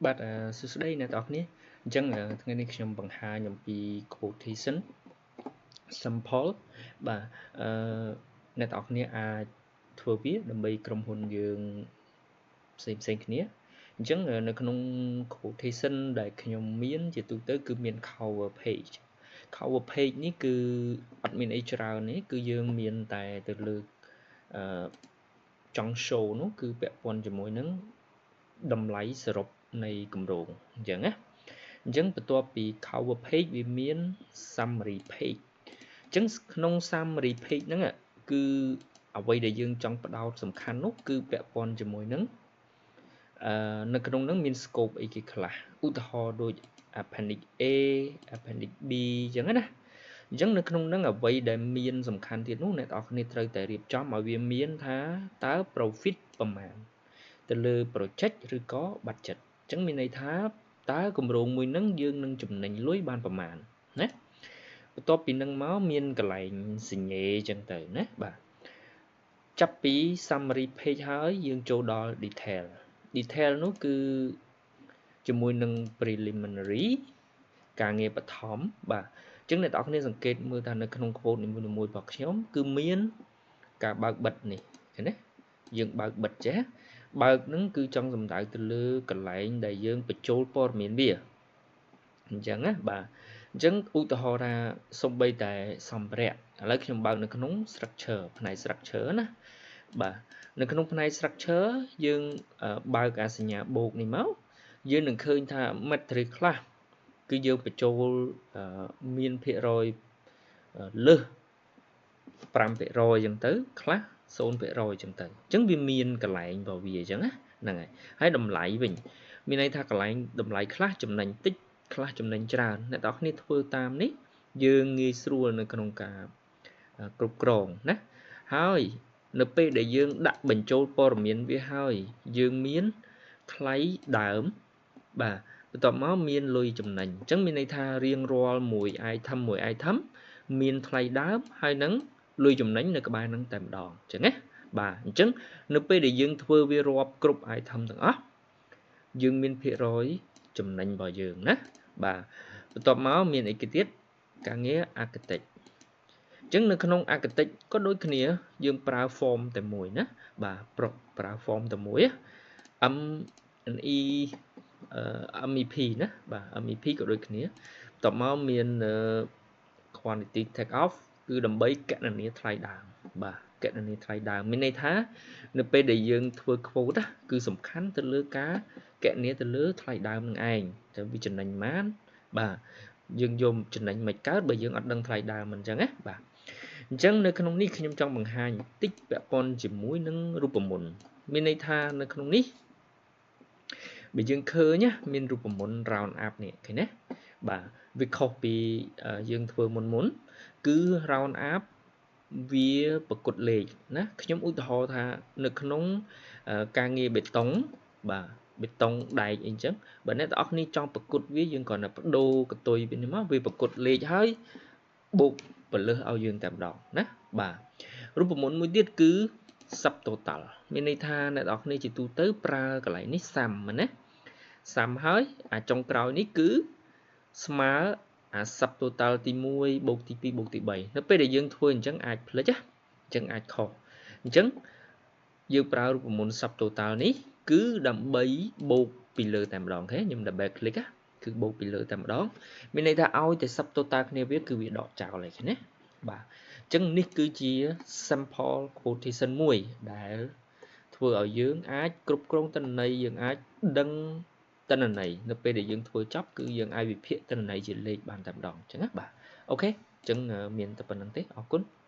បាទសួស្តីអ្នកទាំងអស់គ្នាអញ្ចឹងថ្ងៃនេះខ្ញុំបង្ហាញអំពី quotation sample បាទអឺអ្នកទាំងអស់គ្នាអាចធ្វើវាដើម្បីក្រុមហ៊ុនយើងផ្សេងផ្សេងគ្នាអញ្ចឹងនៅក្នុង quotation ដែលខ្ញុំមានជាទូទៅគឺមាន cover page cover page នេះគឺអត់មានអីច្រើនទេគឺយើងមានតែទៅលើអឺចង់ show នោះគឺពាក់ព័ន្ធជាមួយនឹងតម្លៃសរុបនៃគម្រោងអញ្ចឹងណាអញ្ចឹងបន្ទាប់ពី cover page វាមាន summary page អញ្ចឹងក្នុង summary page ហ្នឹងគឺអ្វីដែលយើងចង់ផ្ដោតសំខាន់នោះគឺពាក់ព័ន្ធជាមួយនឹងអឺនៅក្នុងហ្នឹងមាន scope អីគេខ្លះឧទាហរណ៍ដូច appendix A appendix B អញ្ចឹងណាអញ្ចឹងនៅក្នុងហ្នឹងអ្វីដែលមានសំខាន់ទៀតនោះអ្នកទាំងអស់គ្នាត្រូវតែរៀបចំឲ្យវាមានថាតើ profit ប្រមាណទៅលើ project ឬក៏ budget អញ្ចឹងមានន័យថាតើគម្រោងមួយហ្នឹងយើងនឹងចំណេញលុយបានប្រមាណណាបន្ទាប់ពីនឹងមកមានកន្លែងសញ្ញេអញ្ចឹងទៅណាបាទចាប់ពី summary page ហើយយើងចូលដល់ detail detail នោះគឺជាមួយនឹង preliminary ការងារបឋមបាទអញ្ចឹងអ្នកទាំងអស់គ្នាសង្កេតមើលថានៅក្នុង quote នីមួយៗរបស់ខ្ញុំគឺមានការបើកបិទនេះឃើញទេយើងបើកបិទចេះបើកនឹងគឺចង់សំដៅទៅលើកន្លែងដែលយើងបញ្ចូលព័ត៌មានវាអញ្ចឹងណាបាទអញ្ចឹងឧទាហរណ៍ថាសំបីតែសម្ភារៈឥឡូវខ្ញុំបើកនៅក្នុង structure ផ្នែក structure ណាបាទនៅក្នុងផ្នែក structure យើងបើកអាសញ្ញាបូកនេះមកយើងនឹងឃើញថា material ខ្លះគឺយើងបញ្ចូលមានភាគរយលើស5%អញ្ចឹងទៅខ្លះ0%អញ្ចឹងទៅអញ្ចឹងវាមានកន្លែងរបស់វាអញ្ចឹងណាហ្នឹងហើយហើយតម្លៃវិញមានន័យថាកន្លែងតម្លៃខ្លះចំណេញតិចខ្លះចំណេញច្រើនអ្នកទាំងអស់គ្នាធ្វើតាមនេះយើងងាយស្រួលនៅក្នុងការគ្រប់គ្រងណាហើយនៅពេលដែលយើងដាក់បញ្ចូលព័ត៌មានវាហើយយើងមានថ្លៃដើមបាទបន្ទាប់មកមានលុយចំណេញអញ្ចឹងមានន័យថារៀងរាល់មួយ item មួយ item មានថ្លៃដើមហើយនឹងលុយចំណេញនៅក្បែរហ្នឹងតែម្ដងអញ្ចឹងណាបាទអញ្ចឹងនៅពេលដែលយើងធ្វើវារាប់គ្រប់ item ទាំងអស់យើងមានភាគរយចំណេញរបស់យើងណាបាទបន្ទាប់មកមានអីគេទៀតការងារ architect អញ្ចឹងនៅក្នុង architect ក៏ដូចគ្នាយើងប្រើ form តែមួយណាបាទប្រើ form តែមួយ M N E MEP ណាបាទ MEP ក៏ដូចគ្នាបន្ទាប់មកមាន quantity take off គឺដើម្បីគណនាថ្លៃដើមបាទគណនាថ្លៃដើមមានន័យថានៅពេលដែលយើងធ្វើ quote ណាគឺសំខាន់ទៅលើការគណនាទៅលើថ្លៃដើមនឹងឯងតែវាចំណេញប៉ុន្មានបាទយើងយកចំណេញមិនកើតបើយើងអត់ដឹងថ្លៃដើមមិនអញ្ចឹងណាបាទអញ្ចឹងនៅក្នុងនេះខ្ញុំចង់បង្ហាញតិចពាក់ព័ន្ធជាមួយនឹងរូបមន្តមានន័យថានៅក្នុងនេះបើយើងឃើញណាមានរូបមន្ត round up នេះឃើញទេបាទវាខុសពីយើងធ្វើមុនមុនគឺ round up វាប្រកុដលេខណាខ្ញុំឧទាហរណ៍ថានៅក្នុងការងារបេតុងបាទបេតុងដែកអីចឹងបើអ្នកទាំងអស់គ្នាចង់ប្រកុដវាយើងគ្រាន់តែបដូរកតុយវានេះមកវាប្រកុដលេខហើយបូកពលឹះឲ្យយើងតែម្ដងណាបាទរូបមន្តមួយទៀតគឺ sub total មានន័យថាអ្នកទាំងអស់គ្នាជាទូទៅប្រើកន្លែងនេះ sum ណា sum ហើយអាចុងក្រោយនេះគឺស្មើអា sub total ទី1បូកទី2បូកទី3នៅពេលដែលយើងធ្វើអញ្ចឹងអាចភ្លេចណាអញ្ចឹងអាចខុសអញ្ចឹងយើងប្រើរូបមន្ត sub total នេះគឺដើម្បីបូកពីលើតែម្ដងទេខ្ញុំ double click ណាគឺបូកពីលើតែម្ដងមានន័យថាឲ្យតែ sub total គ្នាវាគឺវាដកចោលហើយណាបាទអញ្ចឹងនេះគឺជា sample quotation មួយដែលធ្វើឲ្យយើងអាចគ្រប់គ្រងទិន្នន័យយើងអាចដឹងទិន្នន័យនៅពេលដែលយើងធ្វើចប់គឺយើងអាចវិភាគទិន្នន័យជាលេខបានតែម្ដងអញ្ចឹងណាបាទ OK អញ្ចឹងមានតែប៉ុណ្្នឹងទេអរគុណ។